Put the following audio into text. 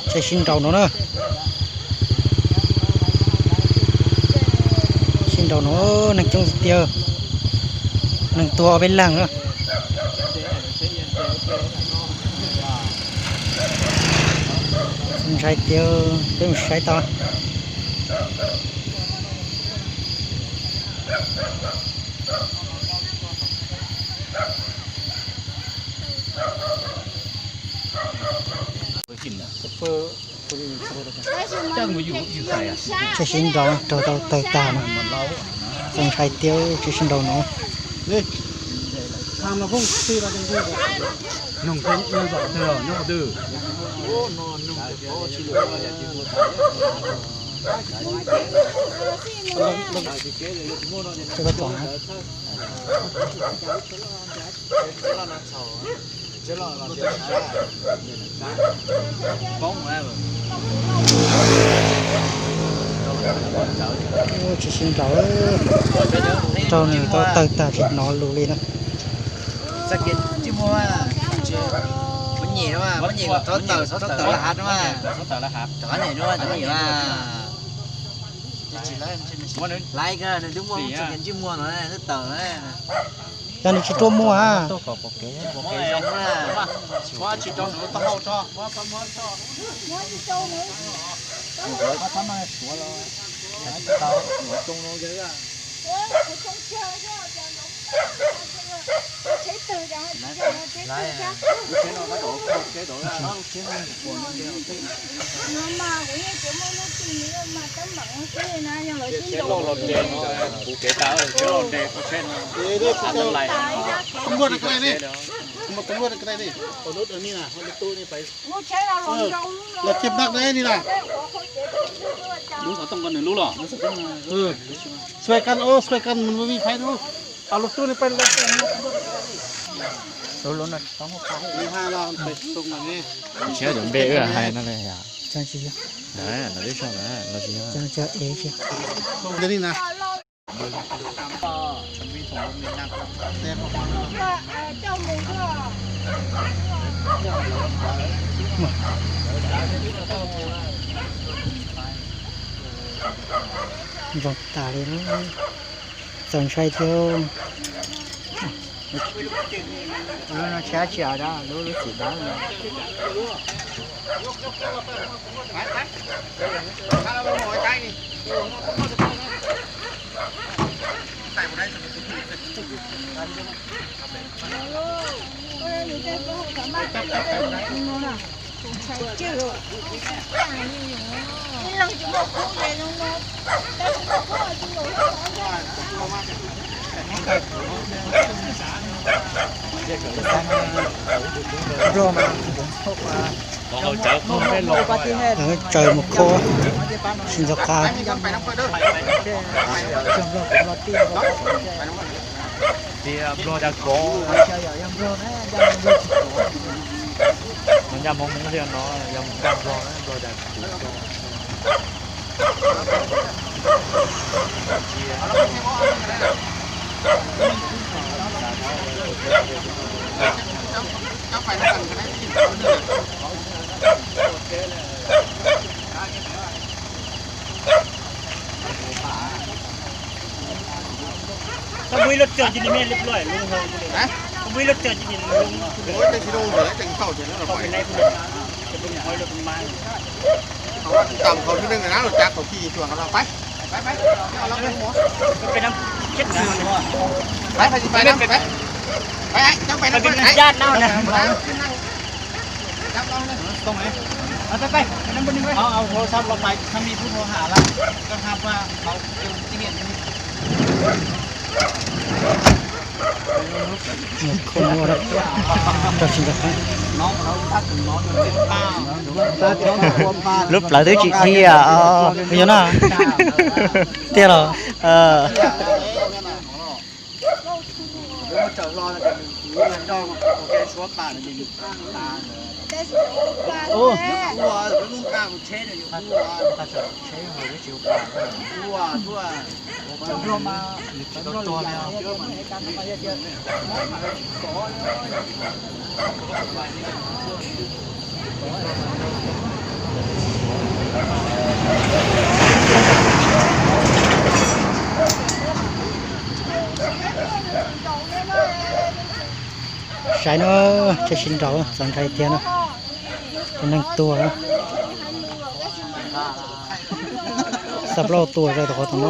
Tsheb sib nraus no na. Sib nraus no, neeg coob tiag tiag. Neeg tuag peb leeg na. Ntshai tiag, peb mus saib tau. Tsheb sib nraus raug tau tawg tag no. Txaus ntshai tiag, tsheb sib nraus no. Tsheb sib nraus, raug nws tau tawg tag tsis hnov lus li na. Yog nws tsis tuaj muag a. Los cem nag ne ni na. Lub xov tooj ko nws lub los. Xuav kan, o, xuav kan, nws muaj vij phais no. Los tub ne peb los. Lub lub no tsis tau muaj phais. Tsis yog cov npe wb hais no li yom. Tsis yog. Lawv twb sau lawm, los tsis yog. Zoo tas li na. Txaus ntshai thiab. Lub no tshab tsis av dab, lub lub txim dab. Nplog mas tsaws mus kho, tsis nco qab. Tias Nplog cas kov, no ncaj Hmoob Hmoob thiaj no, yog mus nkag Nplog na, Nplog cas kuv kov. Lub plawv twb tsis dhia os, yog na. Tiag los. Ntshai no, tsheb sib nraus txaus ntshai tiag no. Tus neeg tuag, xa plaub tuag zaj tom qhov tom no.